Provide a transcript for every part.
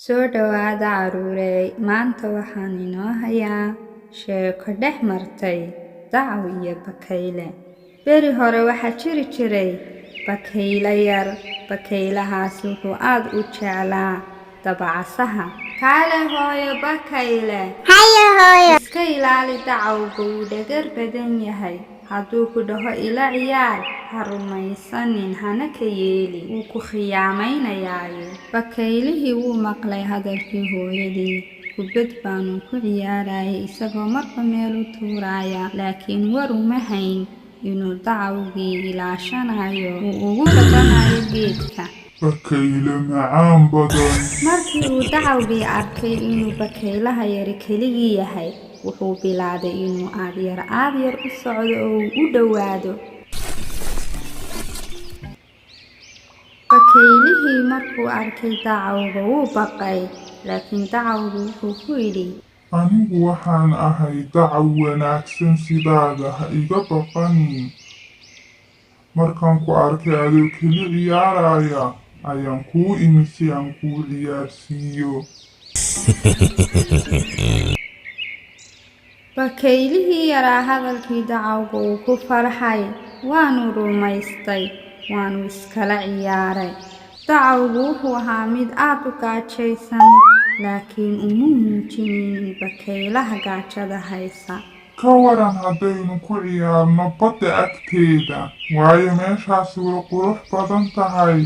Soo dhawaada carruurey, maanta waxaan inoo hayaa sheeko dhex martay dacaw iyo bakayle. Beri hore waxaa jiri jiray bakayle yar. Bakaylahaasi wuxuu aad u jeclaa dabacasaha. Kaale hooyo bakayle. Haye hooyo. Iska ilaali dacawga, wuu dhagar badan yahay. Hadduu ku dhaho ila ciyaar, ha rumaysanin hana ka yeelin, wuu ku khiyaamaynayaa. Bakaylihii wuu maqlay hadalkii hooyadii. Kubad baanu ku ciyaarayay isagoo marba meel u tuuraya, laakiin war uma hayn inuu dacawgii ilaashanayo uu ugu gabanayo geedka. Bakayle macaan badan. Markii uu dacawgii arkay inuu bakaylaha yari keligii yahay, wuxuu bilaabay inuu aadyar aadyar u socdo oo uu u dhowaado. Bakaylihii markuu arkay dacawga wuu baqay, laakiin dacawgu wuxuu ku yidhi: Anigu waxaan ahay dacaw wanaagsan sidaada, ha iga baqanin. Markaan ku arkay adoo keli ciyaaraya, ayaan kuu imi si aan kuu ciyaarsiiyo. Bakaylihii yaraa hadalkii dacawga wuu ku farxay, waanu rumaystay, waanu iskala ciyaaray. Dacawgu wuxuu ahaa mid aad u gaajaysan, laakiin uma muujinin bakaylaha gaajada haysa. Ka waran haddaynu ku ciyaarno badda agteeda, waayo meeshaasi way qurux badan tahay.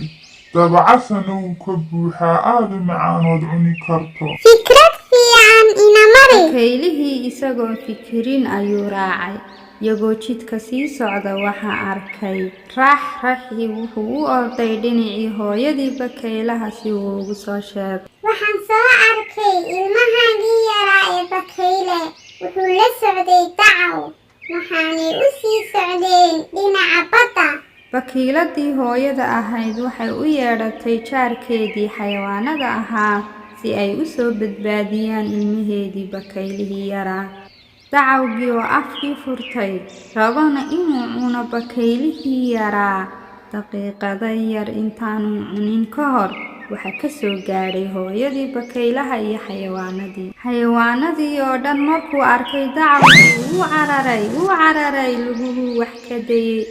Dabacasana wuu ka buuxaa aad u macaan ood cuni karto. Fikrad fiican ina mari. Bakaylihii isagoon fikirin ayuu raacay. Iyagoo jidka sii socda waxaa arkay rax. Raxii wuxuu u orday dhinacii hooyadii bakaylaha si uu ugu soo sheego. Waxaan soo arkay ilmahaagii yaraa ee bakayle. Wuxuu la socday dacaw. Waxaanay u sii socdeen dhinaca badda. Bakiiladii hooyada ahayd waxay u yeedhatay jaarkeedii xayawaanada ahaa si ay u soo badbaadiyaan ilmaheedii bakaylihii yaraa. Dacawgii oo afkii furtay, rabana inuu cuno bakaylihii yaraa, daqiiqado yar intaanu cunin ka hor waxaa ka soo gaadhay hooyadii bakaylaha iyo xayawaanadii. Xayawaanadii oo dhan markuu arkay dacawgii wuu cararay, wuu cararay, luguhuu wax ka dayay.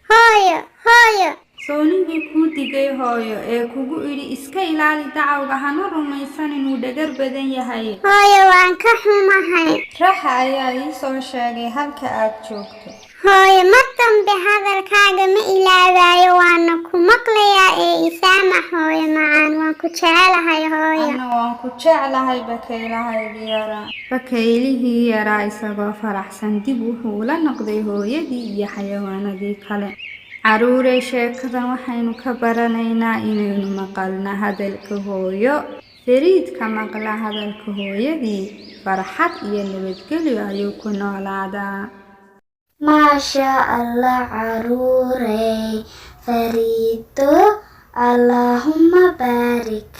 Hooyo, hooyo. Soonigii kuu digay hooyo ee kugu idhi iska ilaali dacawga, hana rumaysanin, wuu dhagar badan yahay. Hooyo, waan ka xumahay. Raxa ayaa ii soo sheegay halka aad joogto. Hooyo, mar dambe hadalkaaga ma ilaabayo, waana ku maqlayaa ee i saamax hooyo macaan, waan ku jecelahay hooyo. Anna waan ku jeclahay bakaylahaygii yaraa. Bakaylihii yaraa isagoo faraxsan dib wuxuu ula noqday hooyadii iyo xayawaanadii kale. Carruurey, sheekadan waxaynu ka baranaynaa inaynu maqalno hadalka hooyo. Fariidka maqla hadalka hooyadii farxad iyo nabadgelyo ayuu ku noolaadaa. Maasha Allah caruurey, Fariido, Allahumma baarik.